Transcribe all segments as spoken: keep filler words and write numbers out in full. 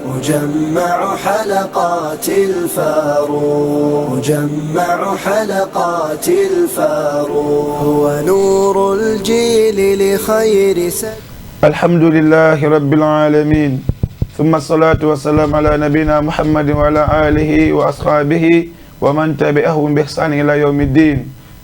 مجمع حلقات الفاروق، مجمع حلقات الفاروق، هو نور الجيل لخير سبيل. الحمد لله رب العالمين، ثم الصلاة والسلام على نبينا محمد وعلى آله وأصحابه ومن تبعهم بإحسان إلى يوم الدين.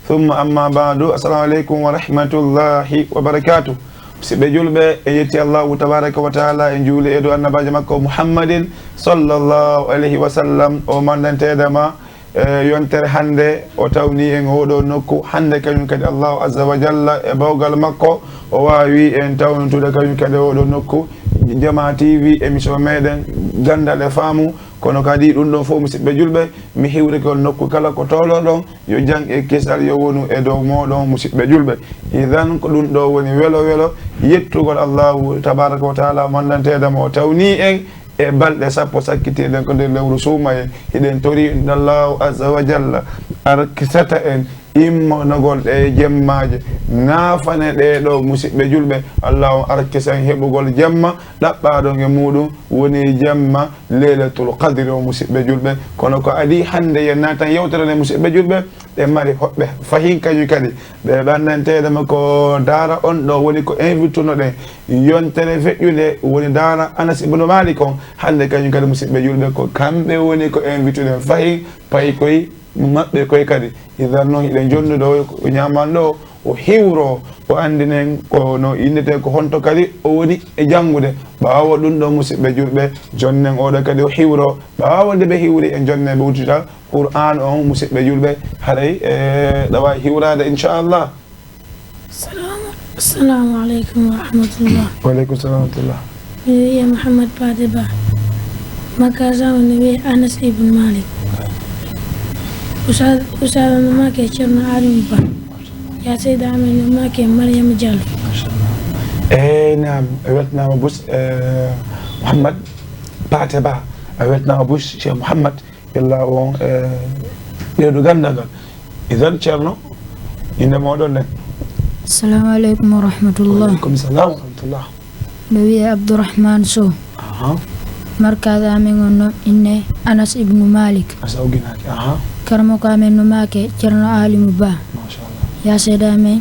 ثم أما بعد، السلام عليكم ورحمة الله وبركاته. Musidɓe julɓe, en yetti Allahu tabaraka wa taala, en juuli e dow annabaajo makko Muhammadin sallallahu alayhi wa sallam, o mandanteeɗo ma, e yontere hannde, o tawni en oɗo nokku hannde, kañum kadi Allahu azza wa jalla e bawgal makko, o waawi en tawnutude kañum kadi oɗo nokku. Jama T V, émission meɗen Gandal e Faamu, kono kadi ɗum ɗon fof, musidɓe julɓe, mi hiwrike on nokku kala ko toloɗon, yo jam e kisal yo wonu e dow moɗon, musidɓe julɓe. Idan, ko ɗum ɗo woni welo welo yettugol Allahu tabaraka wa taala, mandanteeɗo mo o tawni en e balɗe sappo sakkitiiɗen ko nder lewru suumaye. Hiɗen tori Allahu azza wa jalla arkisata en immonogol ɗe jemmaaje, naafane ɗe ɗo, musidɓe julɓe. Allahu on arkisa en heɓugol jemma ɗaɓɓaaɗon e muɗum, woni jemma Leylatul Qadri o, musidɓe julɓe. Kono ko adii hannde, yen naatan yewtere nde, musidɓe julɓe, ɗe mari hoɓɓe fahin kañum kadi. Ɓe ɓannanteeɗo ma ko daara on ɗo woni ko invitunoɗen. Yontere feƴƴunde woni daara Anas ibnu Malik on. Hannde kañum kadi, musidɓe julɓe, ko kamɓe woni ko invituɗen fahin, pay koy maɓɓe koy kadi. Idan noon, hiɗen jonnude o, o ñaaman ɗo, o hiwro, o anndinen ko no innete, ko honto kadi o woni e janngude. Ɓaawo ɗum ɗo, musidɓe julɓe, jonnen oɗo kadi o hiwro. Ɓaawo nde ɓe hiwri, en jonne ɓe uddita Qur'aan on, musidɓe julɓe, haray, e, ɗawa hiwraade, inchallah. Salamu, assalamu aleykum wa rahmatullah. Wa aleykum salam wa rahmatullah. Mi wiye Mouhammad Pate Ba. Makkasan o no wiye Anas ibn Malik. Usa-, Usaada no make Ceerno Alimu Ba. Ya Seyda Amen no make Mariama Diallo. Machallah. Eey, naam, a weltanaama bus, eh, Mouhammad Pate Ba. A weltanaama bus, Cheikh Mouhammad. Illa on, eh, ɓeydu ganndal ngal. Idan, Ceerno, innde mooɗon nden. Assalamu aleykum wa rahmatullah. Wa aleykum salam wa rahmatullah. No wiye Abdourahmane Sow. Aha. Markaaz amen on no inne Anas ibnu Malik. Asa ugginaaki. Aha. Karamoko amen no make Ceerno Alimu Ba. Machallah. Ya Seyda amen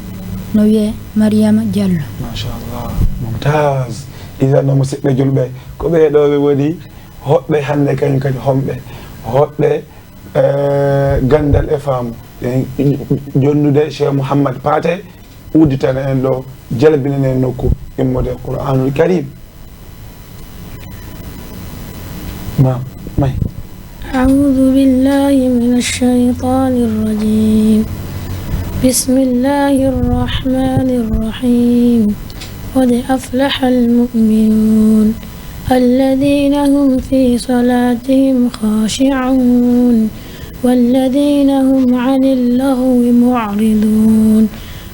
no wiye Mariama Diallo. Machallah. Mumtaz. Idan no, musidɓe julɓe, ko ɓee ɗo ɓe woni hoɓɓe hannde, kañum kadi homɓe. Hoɓɓe, eh, ganndal e faamu. En jonnude Cheikh Mouhammad Pate, udditana en ɗo, jalbinana en nokku immorde Qur'anul Karim. Ma, may. أعوذ بالله من الشيطان الرجيم. بسم الله الرحمن الرحيم. قد أفلح المؤمنون. الذين هم في صلاتهم خاشعون. والذين هم عن اللغو معرضون.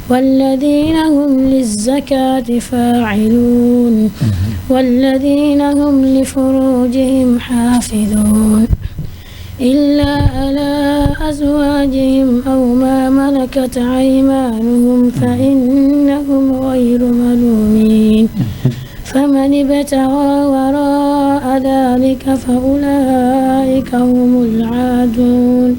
والذين هم للزكاة فاعلون. والذين هم لفروجهم حافظون. إلا على أزواجهم أو ما ملكت أيمانهم فإنهم غير ملومين. فمن ابتغى وراء ذلك فأولئك هم العادون.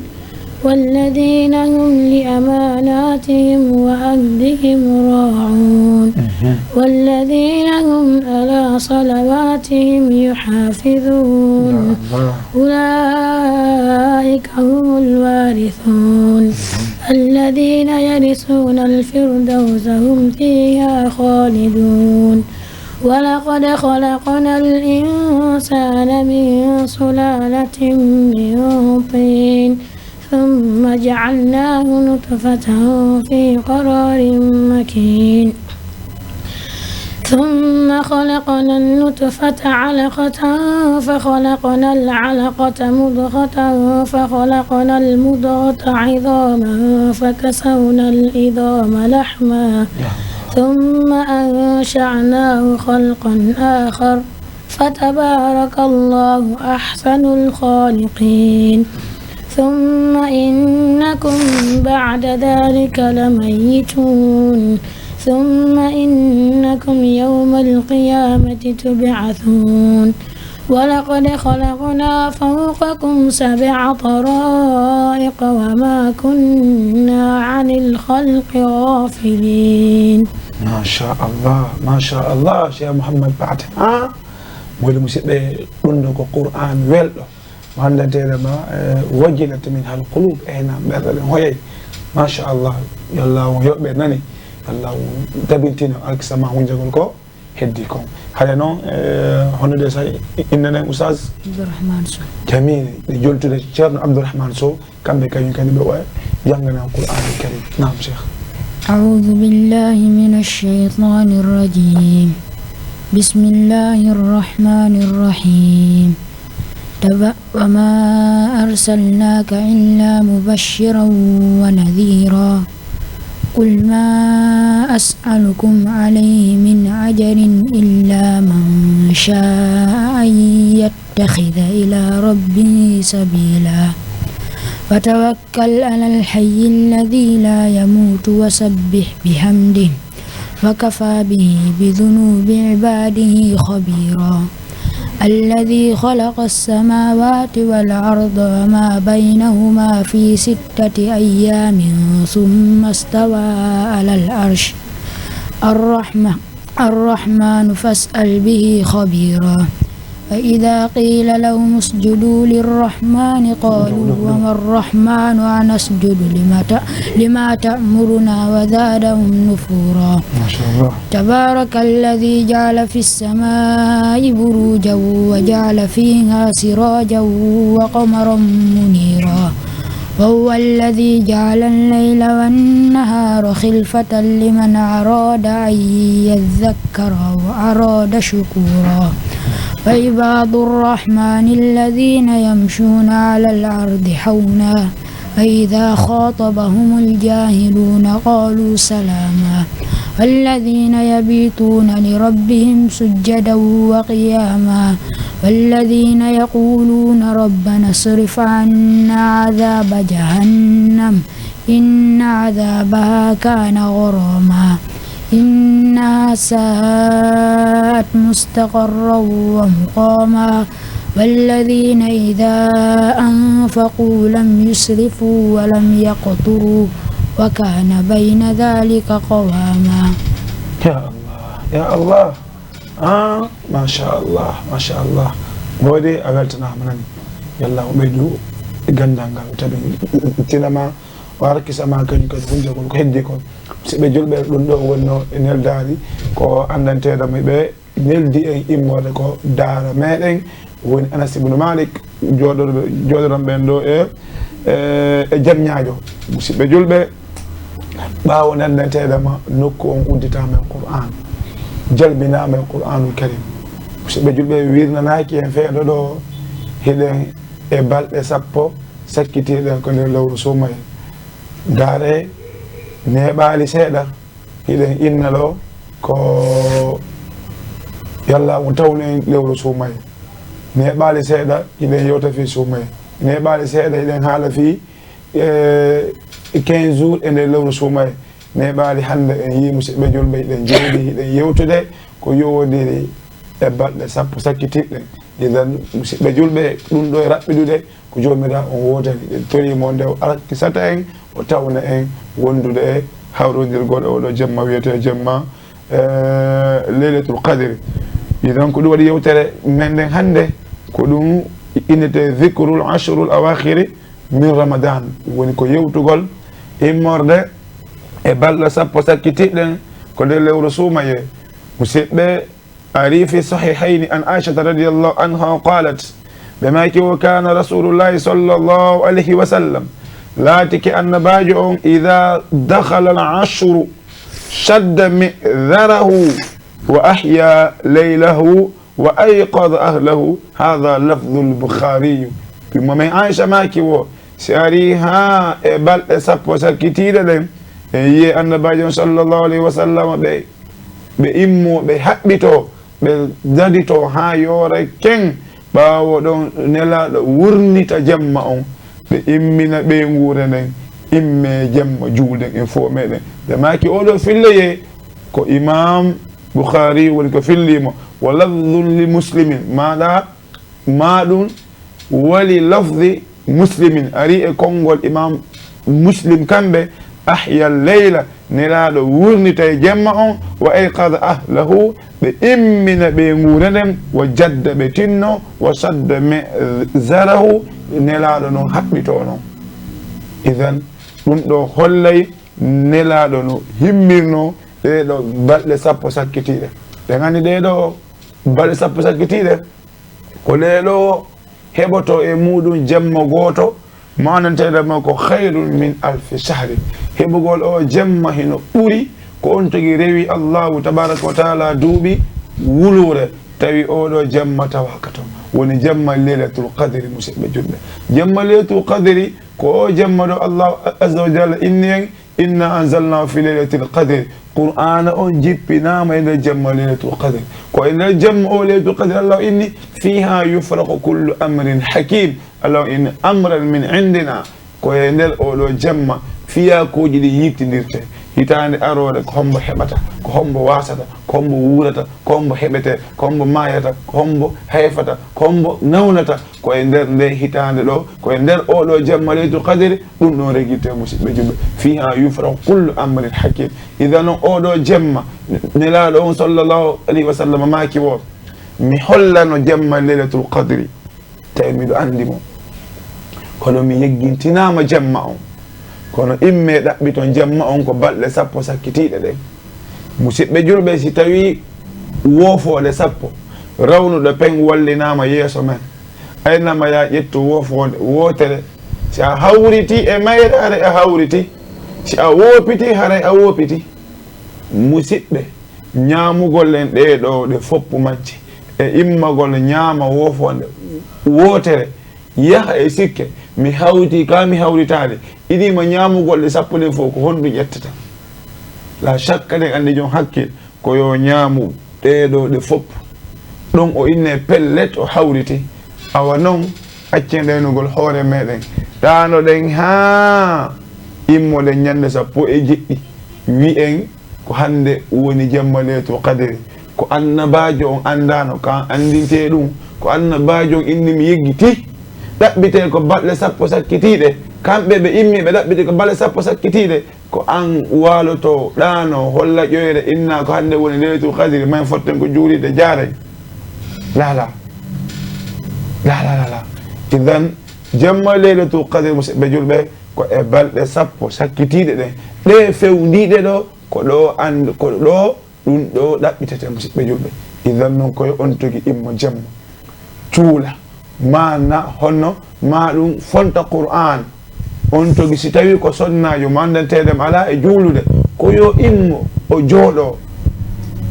والذين هم لأماناتهم وعهدهم راعون. والذين هم على صلواتهم يحافظون. أولئك هم الوارثون. الذين يرثون الفردوس هم فيها خالدون. ولقد خلقنا الإنسان من سلالة من طين ثم جعلناه نطفة في قرار مكين. ثم خلقنا النطفة علقة فخلقنا العلقة مضغة فخلقنا المضغة عظاما فكسونا العظام لحما ثم أنشأناه خلقا آخر فتبارك الله أحسن الخالقين. ثم إنكم بعد ذلك لميتون. ثم إنكم يوم القيامة تبعثون. ولقد خلقنا فوقكم سبع طرائق وما كنا عن الخلق غافلين. Machallah, machallah, Cheikh Mouhammad Paté. Ha? Mboɗo musidɓe, ɗum ɗo ko Qur'an welɗo. Mo anndanteeɗo ma, eh, wajilat minhal qulub, ey nam, ɓerɗe ɗen hoyay. Machallah, yo Allah o yoɓɓe nani, yo Allah o tabintina alkisama hunjagol ko heddi kon. Hade noon, eh, hono de sa innanen Oustaz? Abdourahmane Sow. Jamil, ɗe joltude Ceerno Abdourahmane Sow, kamɓe kañum kadi ɓe oya janngana Qur'an Karim. Naam, Cheikh. أعوذ بالله من الشيطان الرجيم. بسم الله الرحمن الرحيم. تب-، وما أرسلناك إلا مبشرا ونذيرا. قل ما أسألكم عليه من أجر إلا من شاء أن يتخذ إلى ربه سبيلا. وتوكل على الحي الذي لا يموت وسبح بحمده وكفى به بذنوب عباده خبيرا. الذي خلق السماوات والأرض وما بينهما في ستة أيام ثم استوى على العرش. الرحمة، الرحمن فاسأل به خبيرا. وإذا قيل لهم اسجدوا للرحمن قالوا وما الرحمن أنسجد لما ت-، لما تأمرنا وزادهم نفورا. Machallah. تبارك الذي جعل في السماء بروجا وجعل فيها سراجا وقمرا منيرا. وهو الذي جعل الليل والنهار خلفة لمن أراد أن يذكر أو أراد شكورا. وعباد الرحمن الذين يمشون على الأرض هونا وإذا خاطبهم الجاهلون قالوا سلاما. والذين يبيتون لربهم سجدا وقياما. والذين يقولون ربنا اصرف عنا عذاب جهنم إن عذابها كان غراما. إنها ساءت مستقرا ومقاما. والذين إذا أنفقوا لم يسرفوا ولم يقتروا وكان بين ذلك قواما. Ya Allah, ya Allah. Ah, machallah, machallah. Mboɗo a weltanaama nani. Yo Allah o ɓeydu ganndal ngal, o tabintina ma, o alkisama kañum kadi hunjagol ko heddi kon. Musidɓe julɓe, ɗum ɗo wonno e neldaari ko anndanteeɗo mi ɓe neldi en immorde ko daara meɗen woni Anas ibnu Malik, jooɗorɓe, jooɗoron ɓen ɗo e, e, e Jam Ñaajo. Musidɓe julɓe, ɓaawo neldanteeɗo ma nokku on udditaama e Qur'an, jalbinaama e Qur'anul Karim. Musidɓe julɓe, wirnanaaki en feeɗo ɗo, hiɗen e balɗe sappo sakkitiiɗen ko nder lewru suumayee. Ndaare neeɓaali seeɗa, hiɗen inna ɗo ko yalla on tawni en lewru suumayee. Neeɓaali seeɗa hiɗen yewta fii suumayee. Neeɓaali seeɗa hiɗen haala fii, eh, quinze jours e nder lewru suumayee. Neeɓaali hannde en yii musidɓe julɓe hiɗen jooɗi hiɗen yewtude ko yowondiri e balɗe sappo sakkitiiɗe. Idan musidɓe julɓe, ɗum ɗo e raɓɓiɗude ko Joomiraaɗo on wootani. Ɗen torii mo nde o alkisata en, o tawna en wondude e hawrondirgol e oɗo jemma wiyetee jemma, eh, Leylatul Qadri. Idan ko ɗum waɗi yewtere men nden hannde, ko ɗum innetee Dhikrul Ashrul Awakhiri min Ramadan, woni ko yewtugol immorde e balɗe sappo sakkitiiɗen ko nder lewru suumayee. Musidɓe, ari fi sahihayni an Aishata radiyallahu anha qalat, ɓe maaki o, kana rasulullahi sallallahu alayhi wa sallam, laatike annabaajo on, ida dakhala al ashru shadda mi'dharahu wa ahya laylahu wa ayqadha ahlahu. Hadha lafdhul Bukhariyu. Ɓimmo men Aisha maaki wo, si ari haa e balɗe sappo sakkitiiɗe ɗen, en yi'e annabaajo on sallallahu alayhi wa sallam ɓe, ɓe immo, ɓe haɓɓito, ɓe dadito haa yoora ken. Ɓaawo ɗon Nelaaɗo wurnita jemma on, ɓe immina ɓeynguure nden, imme jemma juulden en fof meɗen. Ɓe maaki oɗo filleyee ko Imam Bukhari woni ko filli mo. Wa lafdhun li Muslimin, maɗa Maa ɗum, wali lafdi Muslimin, ari e konngol Imam Muslim kamɓe, ahya leyla, Nelaaɗo wurnitay jemma on, wa ayqada ahlahu, ɓe immina ɓe nguura nden, wa jadda ɓe tinno, wa sadda mizarahu, Nelaaɗo non haɓɓito non. Idan, ɗum ɗo hollay Nelaaɗo no himmirno ɗee ɗo balɗe sappo sakkitiiɗe. Ɓe nganndi ɗee ɗo balɗe sappo sakkitiiɗe, ko ɗee ɗo heɓoto e muɗum jemma gooto, maananteeɗo ma ko khayrun min alfi shahrin. Heɓugol o jemma hino ɓuri ko on tigi rewi Allahu tabaraka wa taala duuɓi wuluure, tawi oo ɗo jemma tawaaka ton. Woni jemma Leylatul Qadri, musidɓe julɓe. Jemma Leylatul Qadri ko o jemma ɗo Allahu azza wa jalla inni en, "Inna anzalnahu fi laylatil qadr." Qur'aana on jippinaama e nder jemma Laylatul Qadr. Ko e nder jemma o Laylatul Qadr Allah inni, "Fiha yufraqu kullu amrin hakim." Allah inni, "Amran min indina." Ko e nder oo ɗo jemma fiyakuuji ɗi yittindirte. Hitaande aroore ko hombo heɓata, ko hombo wasata, ko hombo wuurata, ko hombo heɓete, ko hombo maayata, ko hombo hayfata, ko hombo nawnata. Ko e nder nde hitaande ɗo, ko e nder oo ɗo jemma Laylatul Qadri, ɗum ɗon regirte, musidɓe julɓe. Fiha yufraqu kullu amrin hakim. Idan non oo ɗo jemma, Nelaaɗo on sallallahu alayhi wa sallam maaki wo, "Mi hollano jemma Laylatul Qadri, tawi miɗo anndi mo. Kono mi yeggintinaama jemma on. Kono imme ɗaɓɓiton jemma on ko balɗe sappo sakkitiiɗe ɗen." Musidɓe julɓe, si tawi woofoonde sappo rawnuɗo peng wallinaama yeeso men, aynama ya ƴettu woofoonde wootere. Si a hawriti e mayre, haray a hawriti. Si a woopiti, haray a woopiti. Musidɓe, ñaamugol en ɗee ɗo ɗe foppu majje, e immagol ñaama woofoonde wootere, yaha e sikke, mi hawti ka mi hawritaade, idiima ñaamugol ɗe sappo ɗen fof, ko honɗum ƴettata? La shakka ɗen anndi joom hakkil, ko yo ñaamu ɗee ɗo ɗe foppu. Ɗon o inne pellet, o hawriti. Awa non, accen ɗaynugol hoore meɗen. Ɗaanoɗen haa immoɗen ñande sappo e jeɗɗi. Wi'en ko hannde woni jemma Laylatul Qadri. Ko annabaajo on anndaano, kan anndintee ɗum. Ko annabaajo on inni mi yeggiti. Ɗaɓɓitee ko balɗe sappo sakkitiiɗe. Kamɓe ɓe immi ɓe ɗaɓɓiti ko balɗe sappo sakkitiiɗe. Ko an waaloto ɗaano holla ƴoyre inna ko hannde woni Laylatul Qadri, may fotten ko juulirde jaaren. Lala. Lala, lala. Idan, jemma Laylatul Qadri, musidɓe julɓe, ko e balɗe sappo sakkitiiɗe ɗen. Ɗe fewndiiɗe ɗo, ko ɗo and-, ko ɗo ɗum ɗo ɗaɓɓitete, musidɓe julɓe. Idan non ko yo on tigi immo jemma, cuula, ma na honno, ma ɗum fonta Qur'an. On tigi si tawi ko sonnaajo, mandanteeɗo mo alaa e juulude, ko yo immo o jooɗo,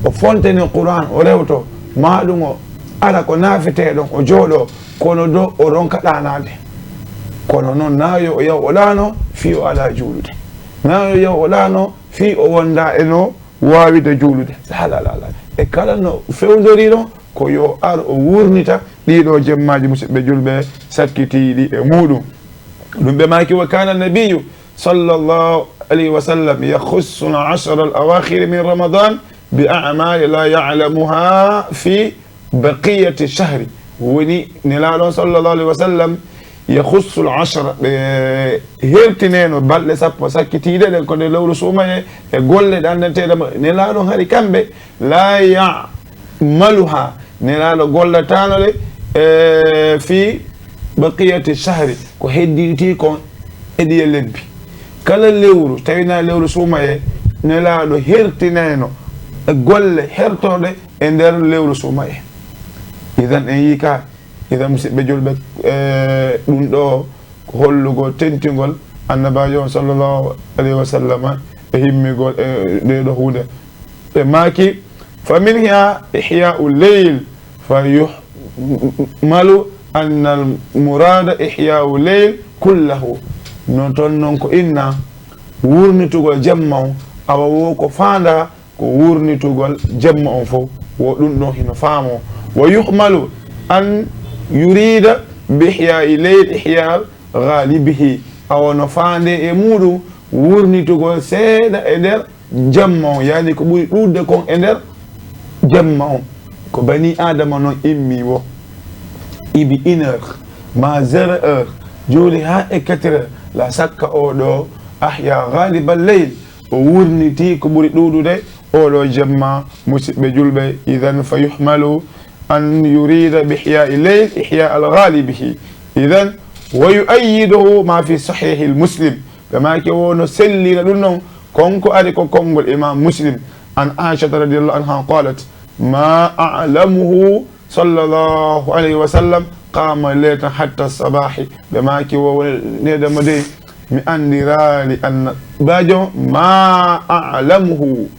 o fontani Qur'an, o rewto, ma ɗum o ara ko naafetee ɗon, o jooɗo, kono do o ronka ɗaanaade. Kono noon na yo o yaw o ɗaano fii o alaa juulude. Na yo yaw o ɗaano fii o wonda e no waawide juulude. La, la, la, la. E kala no fewndori ɗon, ko yo ar o wurnita ɗiɗo jemmaaji, musidɓe julɓe, sakkitiiɗi e muuɗum. Ɗum ɓe maaki, wa kana nabiyyu sallallahu alayhi wa sallam yakhussu al-ashra al-awakhir min Ramadan bi a'mali la ya'lamuha fi baqiyati shahri. Woni Nelaaɗo on sallallahu alayhi wa sallam, yakhussu al-ashra, ɓe hertineno balɗe sappo sakkitiiɗe ɗen ko nde lewru suumaye e golle ɗe anndanteeɗe mo. Nelaaɗo on hari kamɓe, la ya'maluha, Nelaaɗo gollataano ɗe, e, fi baqiyati shahri, ko hedditii kon e ɗiye lebbi. Kala lewru, tawi na lewru suumaye, Nelaaɗo hertinayno e golle hertorɗe e nder lewru suumaye. Idan en yii ka, idan musidɓe julɓe, e, ɗum ɗo ko hollugol tentingol Annabaajo on sallallahu alayhi wa sallama e himmigol e ɗee ɗo huunde. Ɓe maaki, fa minha ihya'u leyl, fa yuhmalu anna al murada ihya'u leyl kullahu. Non ton non ko inna wurnitugol jemma on, awa wo ko faanda ko wurnitugol jemma on fof, wo ɗum ɗon hino faamo. Wa yuhmalu an yurida bi ihya'i leyl ihya ghalibihi, awa no faande e muɗum wurnitugol seeɗa e nder jemma on, yani ko ɓuri ɗuuɗde kon e nder jemma on. Ko bani Adama non immi wo. ibi une heure, ma zéro heure, juuli haa e quatre heures, la sakka oo ɗoo ahya ghaliba leyl, o wurnitii ko ɓuri ɗuuɗude oo ɗoo jemma, musidɓe julɓe. Idan fa yuhmalu an yurida bi ihya'i leyl ihya al ghalibihi. Idan wa yu'ayyiduhu ma fi sahihi Muslim. Ɓe maaki wo no sellina ɗum ɗon, kon ko ari ko konngol Imam Muslim, an Aishata radiyallahu anha qalat, ma a'lamuhu sallallahu alayhi wa sallam qama laylatan hatta sabahi. Ɓe maaki wo woni needa mo dey, mi anndiraali annabaajo, ma a'lamuhu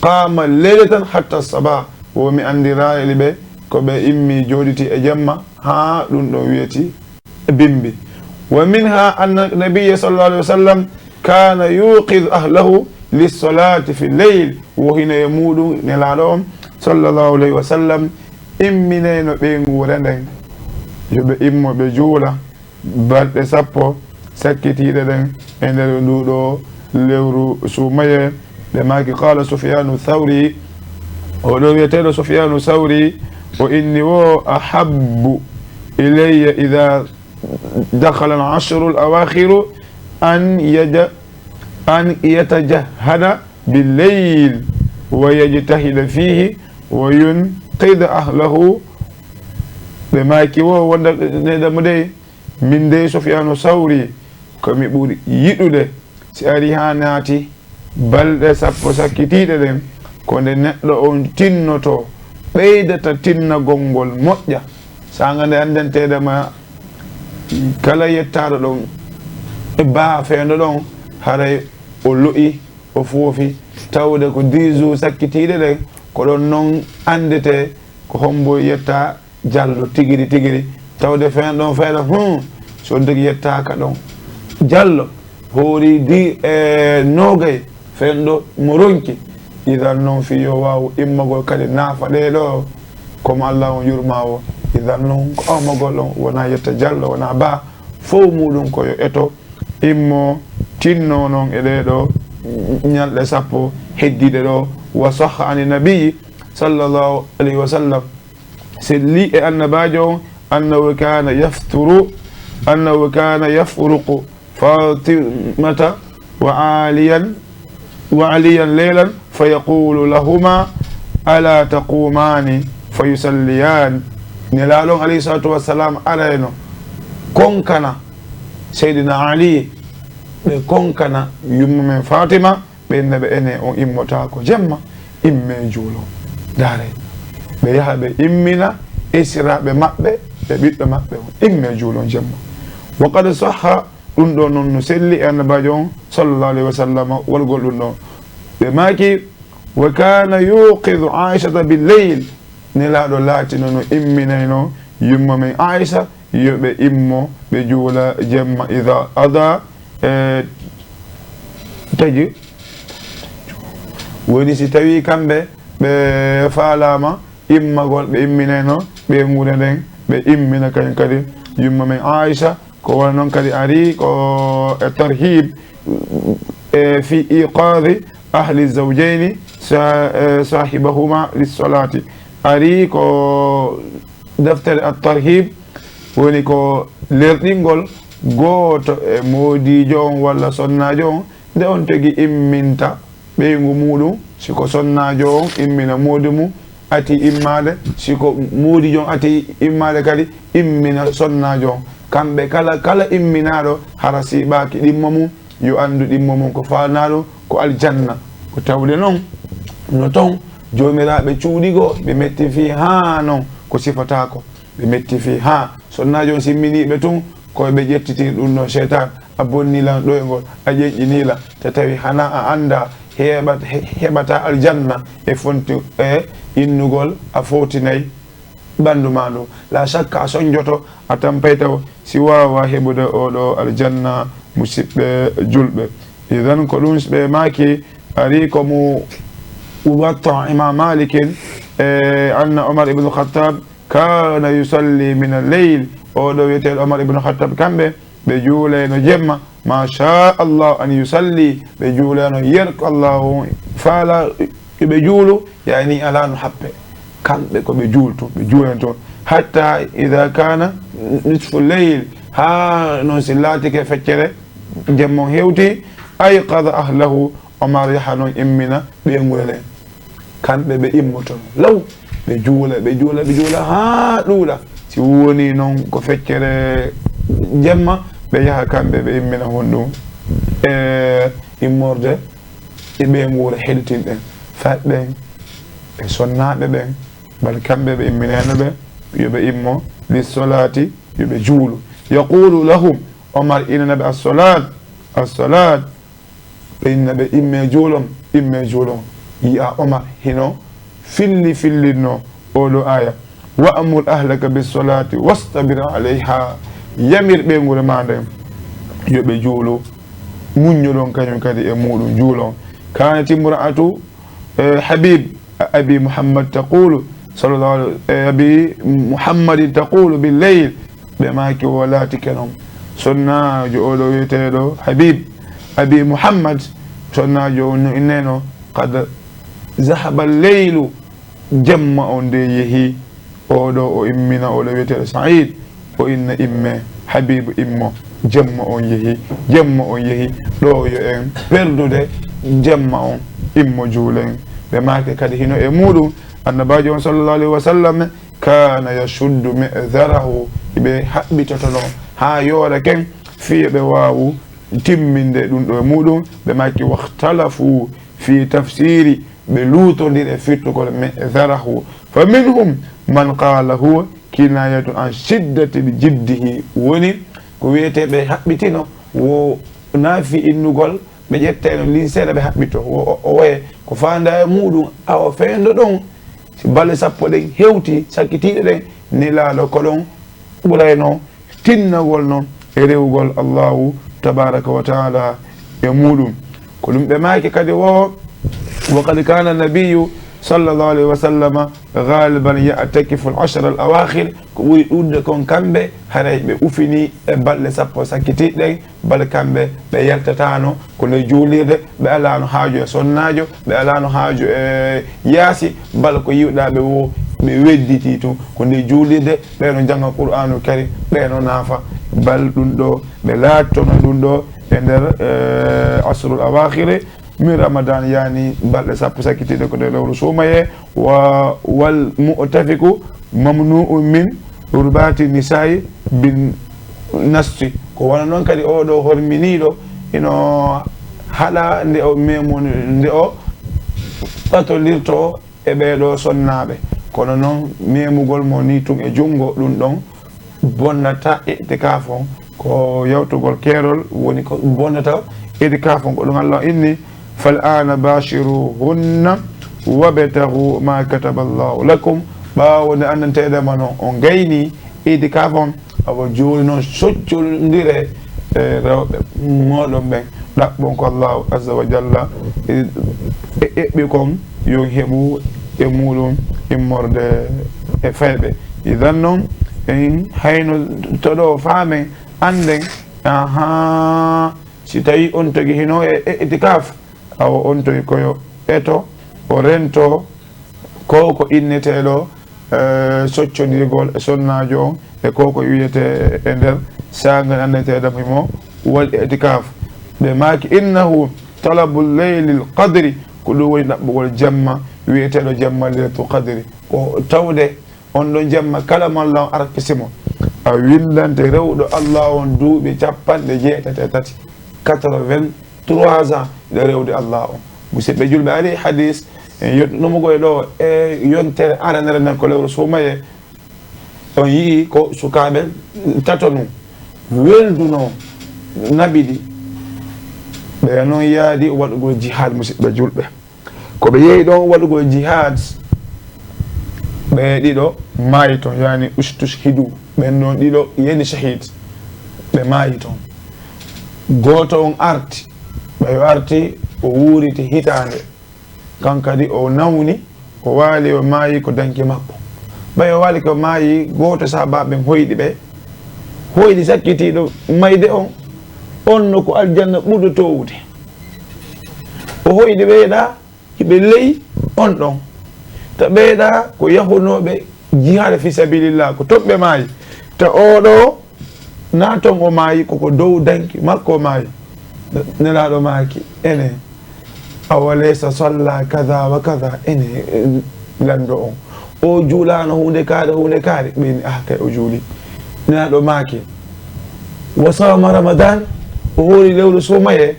qama laylatan hatta sabah, wo mi anndiraali ɓe ko ɓe immi jooɗiti e jemma haa ɗum ɗon wiyeti bimbi. Wa minha anna nabiyya sallallahu alayhi wa sallam kana yuqidu ahlahu lissalati fi leyl. Wo hino e muɗum Nelaaɗo on sallallahu alayhi wa sallam imminayno ɓeynguure nden, yo ɓe immo ɓe juula balɗe sappo sakkitiiɗe ɗen e nder ndu ɗo lewru suumayee. Ɓe maaki, qala Sufyanu Thawri, o ɗo wiyeteeɗo Sufyanu Thawri, o inni wo, ahabbu ilayya idha dakhala al-ashru al-awakhiru an yaja-, an yatajahhada bil-layl wa yajtahida fihi wa yunqidha ahlahu. Ɓe maaki wo, wonda neɗɗo mo dey, min dey Sufyanu Thawri, ko mi ɓuri yiɗude si ari haa naati balɗe sappo sakkitiiɗe ɗen, ko nde neɗɗo on tinnoto, ɓeydata tinnagol ngol moƴƴa. Saanga nde anndanteeɗe ma kala yettaaɗo ɗon e baa feendo ɗon, haray o lo'i, o foofi, tawde ko dix jours sakkitiiɗe ɗen, ko ɗon non anndete ko hombo yetta jallo tigiri tigiri, tawde feen ɗon fayda, hmm, so on tigi yettaaka ɗon. Jallo hoori di e noogay, feen ɗo mo ronki. Idan non fii yo waawu immagol kadi naafa ɗee ɗo, ko mo Allah on yurma o. Idan non ko immagol on wona yetta jallo, wona baa, fow muɗum ko yo eto immo tinno non e ɗee ɗo ñalɗe sappo heddiiɗe ɗo. Wa sahha ani nabiyyi sallallahu alayhi wa sallam, selli e annabaajo on, annahu kana yafturu, annahu kana yafruqu Fatimata wa Aliyan, wa Aliyan laylan fa yaqulu lahuma ala taqumani fa yusalliyan. Nelaaɗo on alayhi salatu wassalam arayno konkana Seydina Ali, ɓe konkana yumma men Fatima, ɓe inna ɓe, ene on immotaako jemma, imme juulo. Ndaare, ɓe yaha ɓe immina esiraaɓe maɓɓe, ɓe ɓiɗɗo maɓɓe on, imme juulon jemma. Wa qad sahha, ɗum ɗo non no selli e annabaajo on sallallahu alayhi wa sallam waɗugol ɗum ɗo. Ɓe maaki, wa kana yuqidu Aishata bil layl, Nelaaɗo laatino no imminayno yumma men Aisha, yo ɓe immo, ɓe juula jemma, ida ada, e, taji. Woni si tawi kamɓe ɓe faalaama immagol, ɓe imminayno ɓeynguure nden, ɓe immina kañum kadi yumma men Aisha. Ko wano non kadi ari ko e Tarhib, e, fi iqadi ahli zawjayni sa-, e, sahibahuma lissolati. Ari ko deftere At-Tarhib, woni ko lerɗingol gooto e moodiijo on walla sonnaajo on, nde on tigi imminta ɓeyngu muɗum, si ko sonnaajo on immina moodi mum ati immaade, si ko moodiijo on ati immaade kadi immina sonnaajo on. Kamɓe kala, kala imminaaɗo hara siiɓaaki ɗimmo mum, yo anndu ɗimmo mum ko faanaa ɗum ko aljanna. Ko tawde non no ton joomiraaɓe cuuɗi goo ɓe metti fii haa non ko sifataako. Ɓe metti fii haa sonnaajo on simminiiɓe tun, ko ɓe ƴettitiri ɗum ɗo seytaan, a bonni lan ɗoyngol, a ƴenƴinii lan, te tawi hanaa a anndaa heɓat-, he-, heɓataa aljanna e fonti e innugol a fowtinay ɓanndu maa ndu. La shakka a sonjoto, a tampay taw si waawaa heɓude oo ɗoo aljanna, musiɓɓe julɓe. Idan ko ɗum ɓe maaki, ari ko mu Muwatta Imam Malikin, e, anna Omar ibn Khattab kana yusalli min al-layl. Oo ɗoo wiyeteeɗo Omar ibn Khattab, kamɓe ɓe juulayno jemma. Ma sha Allah an yusalli, ɓe juulayno yer ko Allah on faala ɓe juulu, yani alaa no happe. Kamɓe ko ɓe juulto, ɓe juulanto. حتى إذا كان نصف الليل, haa noon si laatike feccere jemma on hewti, أيقظ أهله, Omar yaha noon immina ɓeynguure nden. Kamɓe ɓe immotono law, ɓe juula, ɓe juula, ɓe juula haa ɗuuɗa. Si woni noon ko feccere jemma, ɓe yaha kamɓe ɓe immina honɗum? E immorde e ɓeynguure heɗitinɗen, fat ɓen e sonnaaɓe ɓen, bal kamɓe ɓe imminayno ɓe, yo ɓe immo, للصلاة, yo ɓe juulu. يقول لهم, Omar inana ɓe, الصلاة, الصلاة, ɓe inna ɓe, imme juulon, imme juulon. Yi'a Omar hino filli fillinno oo ɗoo aaya, وأمر أهلك بالصلاة واصطبر عليها, yamir ɓeynguure maa nden yo ɓe juulu, muññoɗon kañum kadi e muuɗum, juulon. كانت امرأة, eh, حبيب أبي محمد تقول صلى الله عليه, eh, أبي محمد تقول بالليل, ɓe maaki o laatike noon. Sonnaajo oo ɗoo wiyeteeɗo Habib Abi Muhammad, sonnaajo on no inneno, قد ذهب الليل, jemma on nde yehi. Oo ɗoo o immina, oo ɗoo wiyeteeɗo Saïd, o inna imme, Habibu immo, jemma on yehi, jemma on yehi, ɗoo yo en perdude jemma on, immo juulen. Ɓe maaki kadi hino e muuɗum, Annabaajo on sallallahu alayhi wa sallam, كان يشد مئزره, ɓe haɓɓitotono haa yoora ken, fii ɓe waawu timminde ɗum ɗoo e muuɗum. Ɓe maaki, واختلفوا في تفسير, ɓe luutondiri e firtugol مئزره. فمنهم من قال هو كناية عن شدة جده, woni ko wiyetee ɓe haɓɓitino, wo naa fii innugol ɓe ƴettayno linseede ɓe haɓɓito, wo o, o waye ko faandaa e muuɗum, awa fewndo ɗon, si balɗe sappo ɗen hewti, sakkitiiɗe ɗen, Nelaaɗo ko ɗon ɓurayno tinnagol non e rewugol Allahu tabaraka wa taala e muuɗum. Ko ɗum ɓe maaki kadi wo, وقد كان النبي صلى الله عليه وسلم غالبا يعتكف العشر الأواخر, ko ɓuri ɗuuɗude kon kamɓe, haray ɓe ufini e balɗe sappo sakkitiiɗe ɗen, bal kamɓe ɓe yaltataano ko nde juulirde, ɓe alaano haaju e sonnaajo, ɓe alaano haaju e yaasi, bal ko yi'uɗaa ɓe wo ɓe wedditii tun, ko nde juulirde, ɓe no jannga Qur'aanul Kariim, ɓe no naafa, bal ɗum ɗoo, ɓe laatono ɗum ɗoo e nder, eh, asrul awaakhiri min Ramadan, yaani balɗe sappo sakkitiiɗe ko nder lewru suumayee, wa, wal mu'tafiku mamnu'un min rubaati nisaa'i bin nasti. Ko wano non kadi oo ɗoo horminiiɗo ino haɗa nde o memu, nde o ɓatolirtoo e ɓee ɗoo sonnaaɓe. Kono non memugol mo nii tun e junngo, ɗum ɗon bonnataa itikaf on, ko yawtugol keerol woni ko bonnata itikaf on. Ko ɗum Allah inni, فالآن باشروهن وابتغوا ما كتب الله لكم. Ɓaawo nde anndanteeɗon ma non on gaynii itikaf on, awa jooni non soccondiree e rewɓe mooɗon ɓen, ɗaɓɓon ko Allahu azza wa jalla e, e, eɓɓi kon, yo on heɓu e muuɗum immorde e fayɓe. Idan non, en haynoto ɗoo faamen, annden, ahaa, si tawii on tigi hino e, e itikaf, awa on tigi ko yo eto, o rento ko ko inneteeɗo, eh, soccondirgol e sonnaajo on, e ko ko wiyetee e nder saanga anndeteeɗo mo himo waɗi itikaf. Ɓe maaki, إنه طلب ليلة القدر, ko ɗum woni ɗaɓɓugol jamma wiyeteeɗo jamma Laylatul Qadri. Ko tawde on ɗon jamma kala mo Allah on arpisi mo, a winndante rewɗo Allah on duuɓi cappanɗe jeetati e tati, quatre-vingt-trois ans ɗo rewde Allah on. Musidɓe julɓe, ari hadis, en yottunomo koye ɗo e yontere aranere nden ko lewru suumayee. On yi'i ko sukaaɓe tato nun weldunoo naɓidi. Ɓe non yaadi waɗugol jihaad, musidɓe julɓe. Ko ɓe yehi ɗon waɗugol jihaad, ɓe ɗiɗo maayi ton, yaani ustushhidu. Ɓen ɗon ɗiɗo yani shahid, ɓe maayi ton. Gooto on arti, ɓayo arti o wuuriti hitaande. Kan kadi o nawni, o waali, o maayi ko danki makko. Ɓay o waali ko maayi, gooto sahaabaaɓe ɓen hoyɗi ɓe. Hoyɗi sakkitiiɗo mayde on, on no ko aljanna ɓurɗo toowude. O hoyɗi ɓeyɗa, hiɓe ley on ɗon. Ta ɓeyɗa ko yahunooɓe jihaada fi sabilillah, ko toon ɓe maayi. Te oo ɗoo, na toon o maayi, ko ko dow danki makko o maayi. Nelaaɗo maaki, ene, awa laysa salla kaza wa kaza, ene, eh, lanndo on. O juulaano huunde kaare, huunde kaare, ɓe inni, ah, kay o juuli. Nelaaɗo maaki, wa saama Ramadan, o hoori lewru suumayee,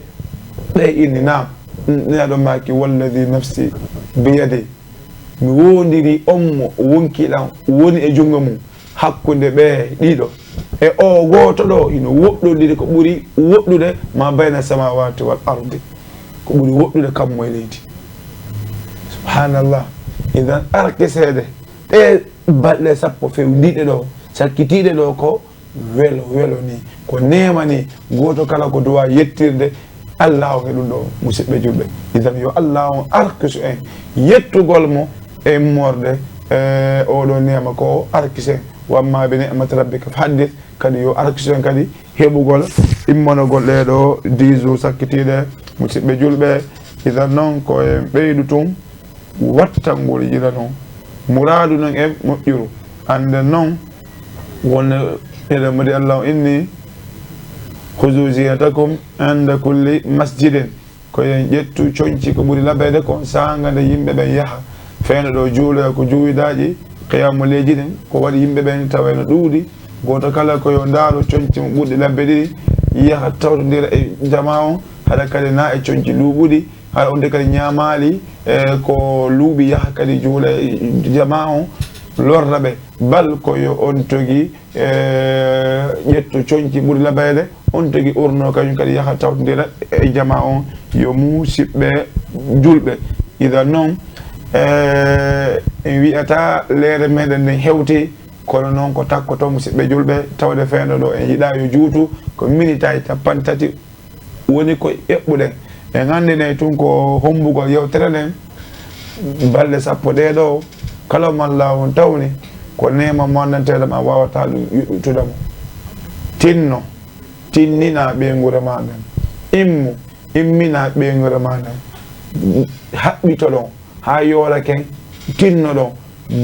ɓe inni, naam. Nelaaɗo maaki, walladi nafsi biyadi, mi woondirii on mo wonkii lan woni e junngo mum, hakkunde ɓee ɗiɗo, e oo gooto ɗoo, hino woɗɗondiri ko ɓuri woɗɗude ma bayna samawati wal ardi, ko ɓuri woɗɗude kammu e leydi. Subhanallah. Idan, arkiseede ɗee balɗe sappo fewndiiɗe ɗoo, sakkitiiɗe ɗoo, ko welo, welo nii, ko neema nii, gooto kala ko duwaa yettirde Allah on e ɗum ɗoo, musidɓe julɓe. Idan, yo Allah on arkisu en yettugol mo e immorde, e oo ɗoo neema ko o arkisi en. Wa amma bi ni'mati rabbika fa haddith, kadi yo arkisu en kadi heɓugol immonogol ɗee ɗoo dix jours sakkitiiɗe, musidɓe julɓe. Idan noon, ko en ɓeydu tun wattangol yila noon. Muraadu noon e moƴƴuru. Annden noon, won eɗen modi Allah on inni, "Khuzu zinatakum inda kulli masjidin." Ko en ƴettu conci ko ɓuri labeede kon saanga nde yimɓe ɓen yaha. Fewndo ɗoo juuloya ko juwidaaji, qiyaamu leydi ɗin, ko waɗi yimɓe ɓen tawa ene ɗuuɗi. Gooto kala ko yo ndaaru conci mo ɓurɗi labbe ɗiɗi, yaha tawtondira e jamaa on, haɗa kadi na e conci luuɓuɗi, haɗa on de kadi ñaamaali, e ko luuɓi yaha kadi juula e jamaa on, lorra ɓe. Bal ko yo on togi, e, ƴettu conci ɓuri labayde, on togi urno kañum kadi yaha tawtondira e jamaa on, yo musidɓe julɓe. Idan noon, e, en wi'ata leere meɗen nden hewti, kono noon ko takkoto musidɓe julɓe, tawde fewndo ɗoo en yiɗaa yo juutu, ko minitaaji cappanɗe tati woni ko eɓɓuɗen. En anndinay tun ko hommbugol yewtere nden, balɗe sappo ɗee ɗoo, kala mo Alla on tawni, ko neema mo anndanteeɗo ma, a waawataa ɗum yuɓɓitude mo. Tinno, tinnina ɓeynguure maa nden. Immu, immina ɓeynguure maa nden. Haɓɓito ɗon, haa yoora ken, tinno ɗon.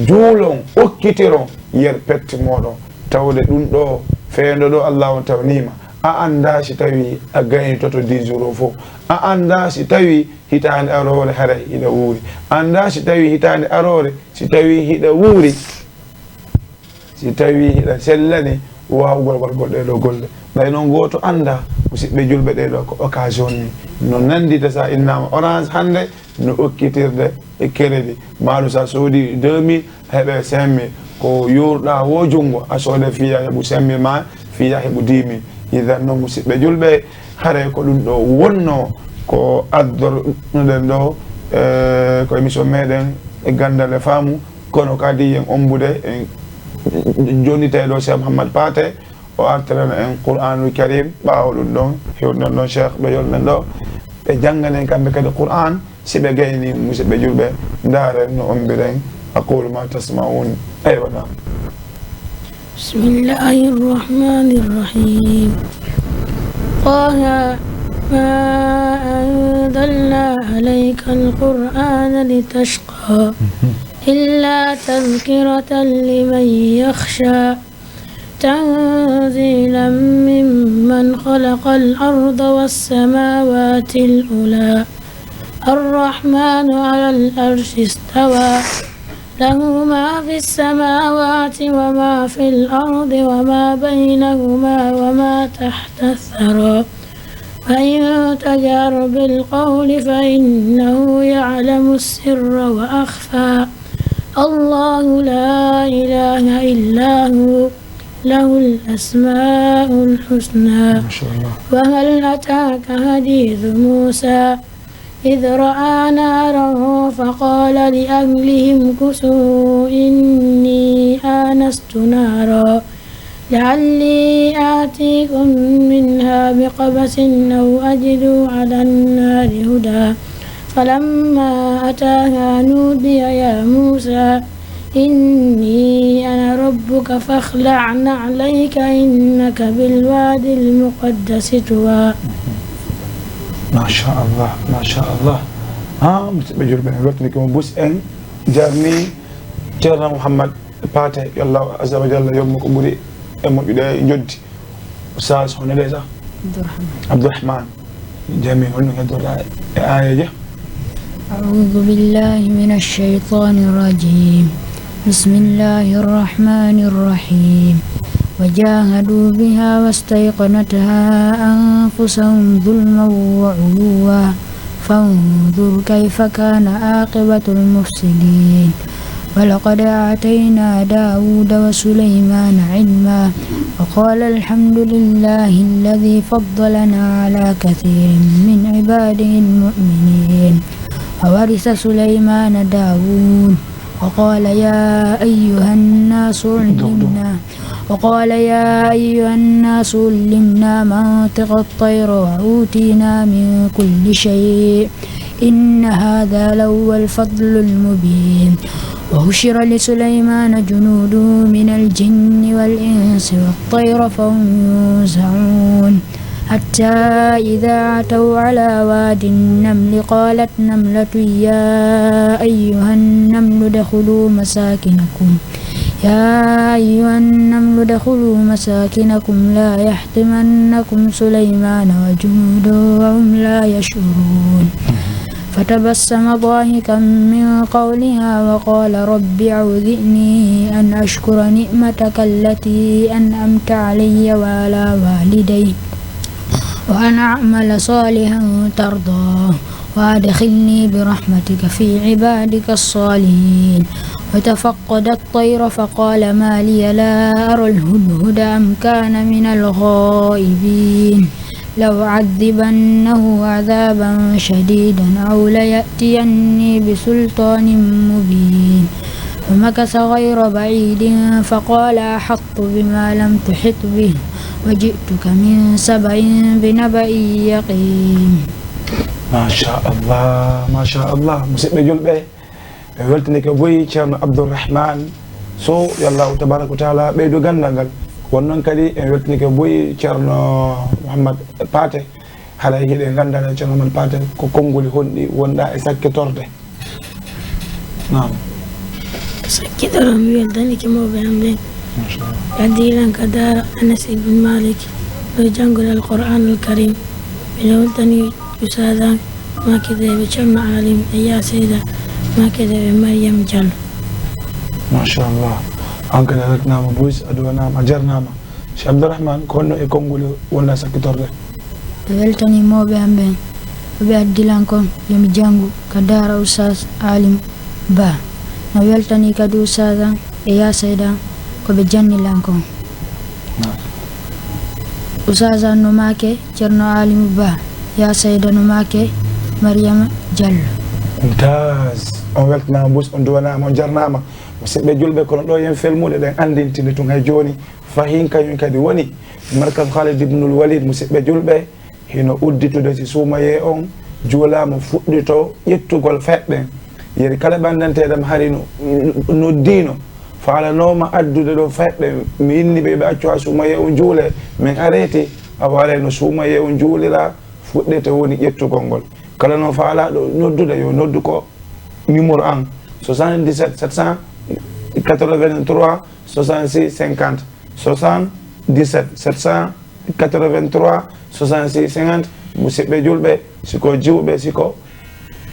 Juulon, okkitiron yer pette mooɗon. Tawde ɗum ɗoo, fewndo ɗoo Alla on tawniima. A anndaa si tawii a gaynitoto dix jours o fof. A anndaa si tawii hitaande aroore haray hiɗa wuuri. A anndaa si tawii hitaande aroore, si tawii hiɗa wuuri, si tawii hiɗa sellani waawugol waɗgol ɗee ɗoo golle. Ɓay noon gooto anndaa, musidɓe julɓe, ɗee ɗoo ko occasion ni. No nanndita sa innaama Orange hannde, no okkitirde e crédit. Maaɗum sa soodi deux mille, a heɓe cinq mille. Ko yoorɗaa woo junngo, a soode fiya heɓu cinq mille ma fiya heɓu dix mille. Idan noon, musidɓe julɓe, haray ko ɗum ɗoo wonnoo ko addorɗuɗen ɗoo, e, ko émission meɗen e ganndal e faamu, kono kadi en ombude, en jonnitee ɗoo Cheikh Mouhammad Paté, o artirana en Qur'anul Karim, ɓaawo ɗum ɗon, hewtinon ɗon Cheikh ɓe yolmen ɗoo, ɓe jannganen kamɓe kadi Qur'an, si ɓe gayni, musidɓe julɓe, ndaaren no ombiren. أقول ما تسمعون. Aywa, naam. بسم الله الرحمن الرحيم. طه، ما أنزلنا عليك القرآن لتشقى، إلا تذكرة لمن يخشى، تنزيلا ممن خلق الأرض والسماوات العلى، الرحمن على العرش استوى، له ما في السماوات وما في الأرض وما بينهما وما تحت الثرى، فإن تجهر بالقول فإنه يعلم السر وأخفى، الله لا إله إلا هو، له الأسماء الحسنى. ما شاء الله. وهل أتاك حديث موسى إذ رأى نارا فقال لأهله امكثوا إني آنست نارا لعلي آتيكم منها بقبس أو أجد على النار هدى. فلما أتاها نودي يا موسى إني أنا ربك فاخلع نعليك إنك بالواد المقدس طوى. Machallah, machallah. Ha, musidɓe julɓe, en weltaniike mo bus en, jarni Ceerno Mouhammad Paate, yo Allah azza wa jalla yoɓ mo ko ɓuri e moƴƴude e njoɓdi. Oustaz, hono ɗe sa? Abdourahmane. Abdourahmane. Jami, holno heddorɗa e aayeeje? أعوذ بالله من الشيطان الرجيم. بسم الله الرحمن الرحيم. وجاهدوا بها واستيقنتها أنفسهم ظلما وعلوا فانظر كيف كان عاقبة المفسدين. ولقد آتينا داود وسليمان علما وقال الحمد لله الذي فضلنا على كثير من عباده المؤمنين. وورث سليمان داود وقال يا أيها الناس علمنا وقال يا أيها الناس علمنا منطق الطير وأوتينا من كل شيء إن هذا لهو الفضل المبين. وحشر لسليمان جنوده من الجن والإنس والطير فهم يوزعون. حتى إذا أتوا على واد النمل قالت نملة يا أيها النمل ادخلوا مساكنكم يا أيها النمل ادخلوا مساكنكم لا يحطمنكم سليمان وجنوده وهم لا يشعرون. فتبسم ضاحكا من قولها وقال رب أوزعني أن أشكر نعمتك التي أنعمت علي وعلى والدي وأن أعمل صالحا ترضاه وأدخلني برحمتك في عبادك الصالحين. وتفقد الطير فقال ما لي لا أرى الهدهد أم كان من الغائبين. لأعذبنه عذابا شديدا أو ليأتيني بسلطان مبين. فمكث غير بعيد فقال أحطت بما لم تحط به وجئتك من سبأ بنبأ يقين. Machallah, machallah. Musidɓe julɓe, en weltanike buy Ceerno Abdourahmane Sow, yo Allahu tabaraka wa taala ɓeydu ganndal ngal. Won noon kadi en weltanike buy Ceerno Mouhammad Paate. Haray hiɗen ganndana Ceerno Mouhammad Paate ko konnguli honɗi wonɗa e sakkitorde. Naam. Sakkitoro, mi weltanike mawɓe am ɓen. Machallah. Ɓe addi lan ka daara Anas ibn Malik, ɗo janngol Alqur'aanul Kariim. Miɗo weltani Ustaaz an, maaki dewe Ceerno Alim e Yaa Seyda, maaki dewe Mariam Diallo. Machallah. An kadi a weltanaama buy, a duwanaama, a jarnaama. Cheikh Abdourahmane, ko honno e konnguli wonɗa sakkitorde? Mi weltanii mawɓe am ɓen, ko ɓe addi lan kon yo mi janngu ka daara Ustaaz Alim Ba. Mi weltanii kadi Ustaaz an e Yaa Seyda an ko ɓe janni lan kon. Naam. Ustaaz an no maake Ceerno Alim Ba, Yaa Seyda no maake Mariama Diallo. Mumtaz, on weltanaama buy, on duwanaama, on jarnaama. Musidɓe julɓe, kono ɗo yen felmude ɗen anndintinde tun hay jooni. Fahin kañum kadi woni Markaz Khalid ibnul Walid, musidɓe julɓe, hino udditude si suumayee on juulaama fuɗɗito ƴettugol fayɓe ɓen. Yeri kala ɓanndanteeɗam hari no, no, noddiino, faalanooma addude ɗo fayɓe, mi inni ɓe, ɓe accu haa suumayee on juule, min areeti, awa haray no suumayee on juulira fuɗɗete woni ƴettugol ngol. Kala no faalaaɗo noddude yo noddu ko numéro an, soixante-dix-sept sept cent quatre-vingt-trois soixante-six cinquante, soixante-dix-sept sept cent quatre-vingt-trois soixante-six cinquante. Musidɓe julɓe, si ko jiwɓe, si ko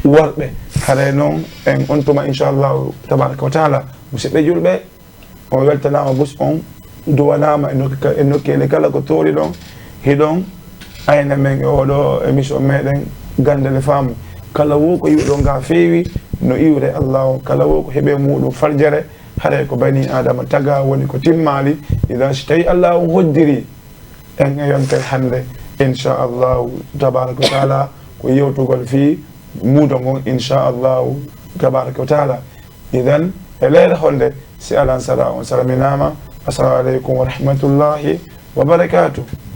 worɓe. Haray noon en on tuma, inchallahu tabaraka wa taala. Musidɓe julɓe, on weltanaama buy, on duwanaama e nokki ka-, e nokkeeli kala ko toori ɗon, hiɗon ayna men e oɗo émission meɗen Ganndal e Faamu. Kala wo ko yiwɗon ga feewi, no iwre Allahu, kala wo ko heɓe muɗum farjere, haray ko bani Aadama taga woni ko timmaali. Idan si tawi Allahu hoddiri en e yontere hannde, inchallahu tabaraka wa taala, ko yewtugol fii muudo ngon, inchallahu tabaraka wa taala. Idan, e leyɗe honde, si alan sara on salminaama, assalamu aleykum wa rahmatullahi wa barakatuh.